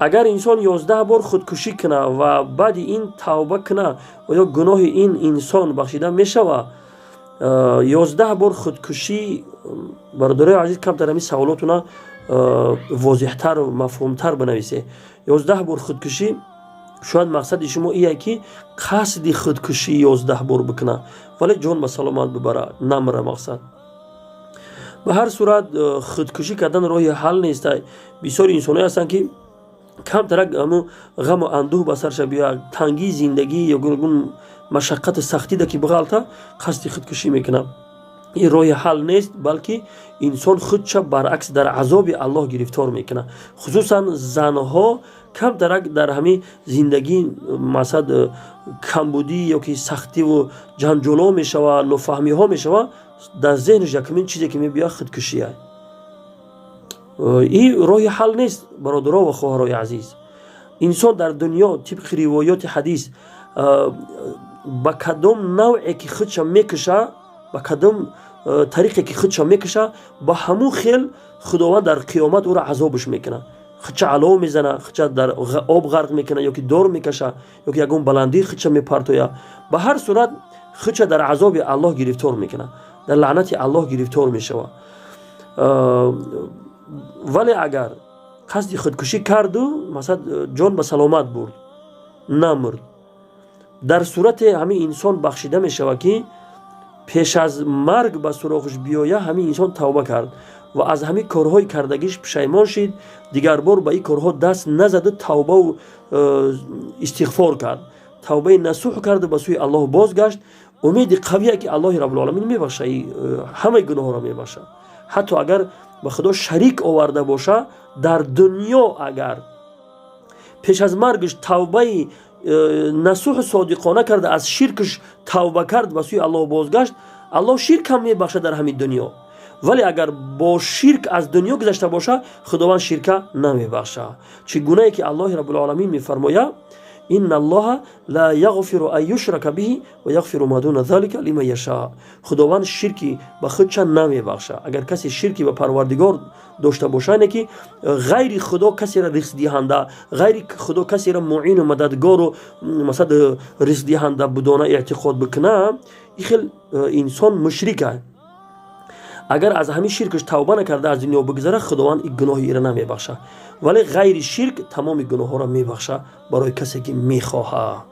Агар инсон 11 бор худкушӣ куна ва баъди ин тавба куна, оё гуноҳи ин инсон бахшида мешава? 11 бор худкушӣ, бародарои азиз, камтар ҳамин саволотуна возеҳтару мафҳумтар бинависе. 11 бор худкушӣ, шояд мақсади шумо ие, ки қасди худкушӣ 11 бор бикуна, вале ҷон ба саломат бибара, намра мақсад. Ба ҳар сурат, худкушӣ кардан роҳи ҳал нестай. Бисёри инсоное ҳастанд, ки камтарак ҳамун ғаму андӯҳ ба сарша биёяд, тангии зиндагӣ ё гуногун машаққату сахтида ки биғалта, қасди худкушӣ мекунад. Ин роҳи ҳал нест, балки инсон худша баръакс дар азоби Аллоҳ гирифтор мекунад. Хусусан занҳо камтарак дар ҳамин зиндагӣ, масалан, камбудӣ ё ки сахтиву ҷанҷолҳо мешава, нофаҳмиҳо мешава, дар зеҳнаш якумин чизе ки мебиёяд, худкушия. Ин роҳи ҳал нест, бародаро ва хоҳарои азиз. Инсон дар дунё, тибқи ривоёти ҳадис, ба кадом навъе ки худша мекуша, ба кадом тариқе ки худша мекуша, ба ҳамун хел Худованд дар қиёмат ӯро азобш мекунад. Худша алов мезана, худша дар об ғарқ мекунад ё ки дор мекаша, ё ки ягон баландии худша мепартоя. Ба ҳар сурат, худша дар азоби Аллоҳ гирифтор мекунад, дар лаънати Аллоҳ гирифтор мешавад. Вале агар қасди худкушӣ карду, масалан, ҷон ба саломат бурд, намурд, дар сурате ҳамин инсон бахшида мешавад, ки пеш аз марг ба суроғаш биёя, ҳамин инсон тавба кард ва аз ҳамин корҳои кардагиш пушаймон шид, дигарбор ба ин корҳо даст назаду тавбаву истиғфор кард, тавбаи насӯҳ карду ба сӯи Аллоҳ бозгашт. Умеди қавие, ки Аллоҳи Раббулоламин мебахша, ҳамаи гуноҳҳоро мебахша, ҳатто агар ба Худо шарик оварда боша дар дунё. Агар пеш аз маргаш тавбаи насӯҳу содиқона карда, аз ширкаш тавба кард, ба сӯи Аллоҳ бозгашт, Аллоҳ ширкам мебахшад дар ҳамин дунё. Вале агар бо ширк аз дунё гузашта боша, Худованд ширка намебахша. Чӣ гунае ки Аллоҳи Раббулоламин мефармояд: "Инна Аллоҳа ла яғфиру ан юшрака биҳи ва яғфиру ма дуна залика лиман яша". Худованд ширки ба худша намебахша. Агар касе ширки ба Парвардигор дошта боша, ине ки ғайри Худо касеро ризқдиҳанда, ғайри Худо касеро муину мададгору, масалан, ризқдиҳанда будона эътиқод бикуна, ин хел инсон мушрика. Агар аз ҳамин ширкаш тавба накарда аз дунё бигузара, Худованд ин гуноҳи ира намебахша. Вале ғайри ширк тамоми гуноҳҳоро мебахша барои касе, ки мехоҳад.